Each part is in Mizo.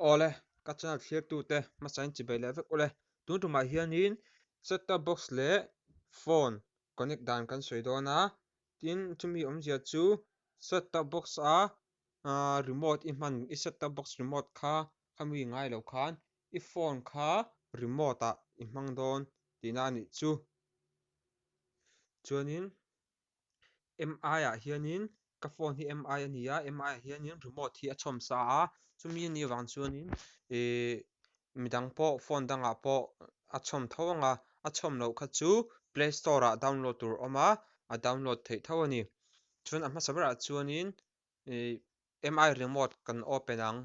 Awle, ka channel thlirtute hmasain chibai leh vek ule. Tun tumah hianin set top box leh phone connect dan kan sawi dawn a, tin chumi awmzia chu set top box a remote i hman i set top box remote kha khami ngai lo khan i phone kha remote ah i hmang dawn tihna a nih chu. Chuanin MI ah hianin ka phone hi MI a ni a, MI ah hianin remote hi a chhawm sa a, chumi a nih avang chuanin ihh midang pawh phone dangah pawh a chhawm tho ang a, a chhawm loh kha chu play store ah download tur a awm a, a download theih tho a ni. Chuan a hmasa berah chuanin ihh MI remote kan open ang,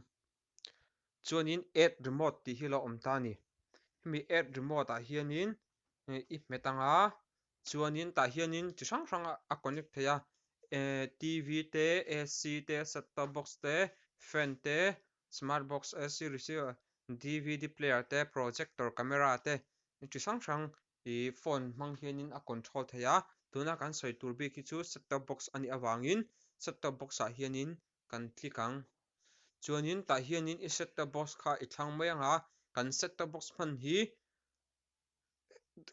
chuanin add remote tih hi a lo awm ta a ni. Hemi add remote ah hianin i hmet ang a, chuanin tah hianin chi hrang hrang a connect thei a, eh TV te, AC te, set top box te, fan te, smart box, AC receiver, DVD player te, projector, camera te chi hrang hrang ih phone hmang hianin a control thei a, tuna kan sawi tur bik hi chu set top box a nih avangin set top box ah hianin kan click ang. Chuanin tah hianin i set top box kha i thlang mai ang a, kan set top box hman hi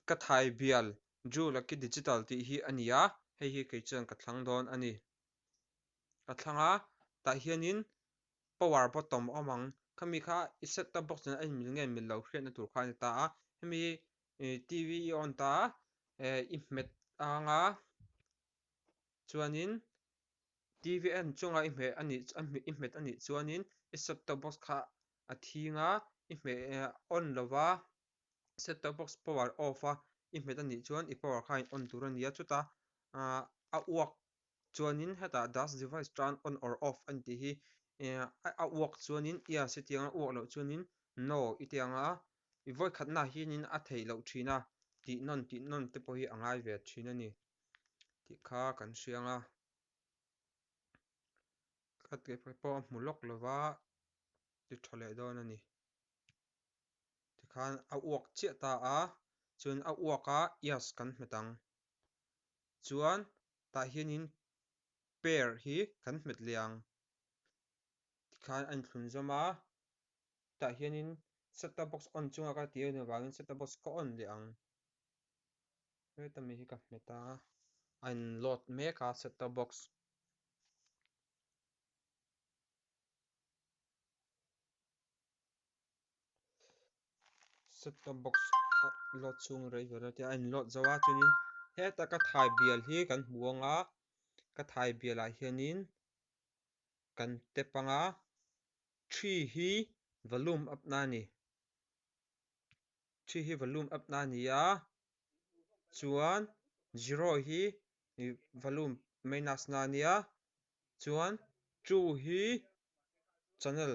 ka thai bial Drew Lucky Digital tih hi a ni a, hei hi kei chuan ka thlang dawn a ni. Ka thlang a, tah hianin power button a awm ang, khami kha i set top box nen a inmil nge mil lo hriatna tur kha a ni ta a, hemi TV i on ta a, i hmet ang a, chuanin TV en chunga i hmeh a nih i hmet a nih chuanin i set top box kha a thing a, i hmeh on lova set top box power off a i hmet a nih chuan i power kha a in on tur a ni a, chutah a uak chuanin hetah does device turn on or off a ni tih hi a uak chuanin yes i ti ang a, uak loh chuanin no i ti ang a, i vawikhatnaah hianin a theih loh thin a, tih nawn tih nawn te pawh hi a ngai ve thin a ni tih kha kan hria ang a. Ka tih pawh a hmu lawk lova ti tha leh dawn a ni. Tikhan a uak chiah ta a, chuan a uak a yes kan hmet ang. Chuan tah hianin pair hi kan hmet leh ang. Tikhan a inthlun zawm a, tah hianin set top box on chunga ka tih anih avangin set top box ka on leh ang. Heta mi hi ka hmet a, a in load mek a set top box. Set top box load chhung rei vel a tia a in load zo a chuanin heta ka thai bial hi kan hmu ang a ka thai bial ah hianin kan tap ang a three hi volume up na a ni three hi volume up na a ni a chuan zero hi volume minus na a nia chuan two hi channel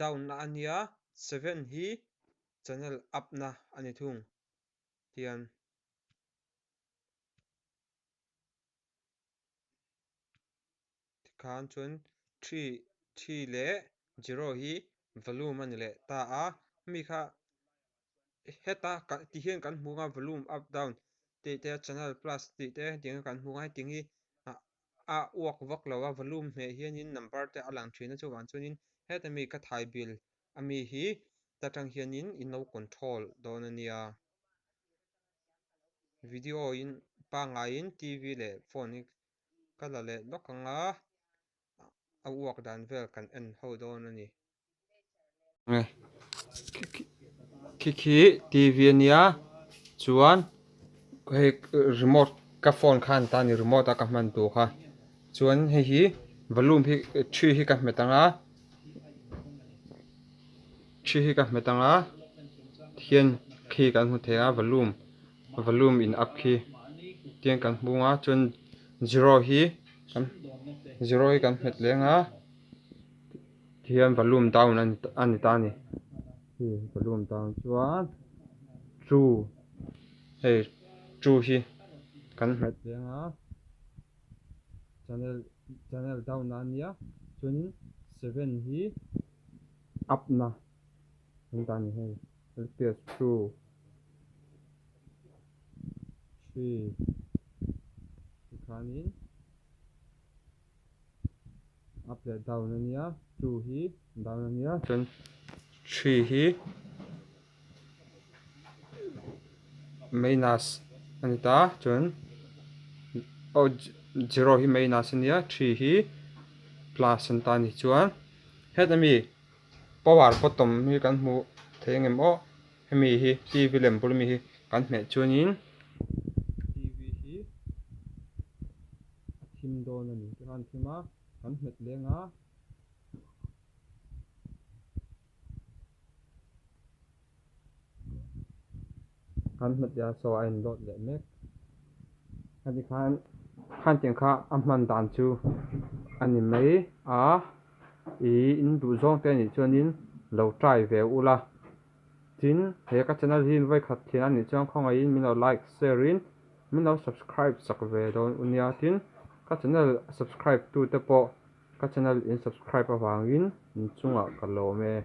down na a nia seven hi channel up na a ni thung tian tikhan chuan three three leh zero hi volume a ni leh ta a hemi kha heta ti hian kan hmu ang a volume up down tih te channel plus tih te hetiang kan hmu ang a hetiang hi a uak vak lo a volume hmeh hianin number te a lang thin a chuvang chuanin heta mi ka thai bil ami hi ta tang hianin in lo control dawn a nia video in pangaiin T V leh phone hi ka la leh lawk ang a a uak dan vel kan en ho dawn a ni. Khi khi TV a nia chuan hei remote ka phone khan ta ni remote a ka hman tur kha chuan hei hi volume hi thi hi ka hmet ang a thi hi ka hmet ang a hian khi kan hmu thei a volume volume in up khi tiang kan hmu ang a chuan zero hi zero hi kan hmet leh ang a. Tihian volume down a ni ta a ni. Hei volume down chuan two hei two hi kan hmet chiang a channel channel down na a nia chuanin seven hi up na a ni ta a ni hei L P S two three tikhanin. Up leh down ania 2 hi down ania chuan 3 hi minus ani ta chuan aw zero hi minus ania 3 hi plus an ta ani chuan heta mi power button hi kan hmuh thei angem aw hemi hi T_V lem bul ami hi kan hmeh chuanin T_V hi a thim dawn a ni tikhan a thim a kan hmet leng a. Kan hmet leh a saw a in load leh mek heti khan khan tiang kha a hman dan chu a ni mai a ih in duh zawng te anih chuanin lo try ve ula tin he ka channel hi in vawikhat thlen anih chuan khawngaihin min lo like share in min lo subscribe sak ve dawn u nia tin ka channel subscribe tu te pawh ka channel in subscribe avangin in chungah ka lawm e.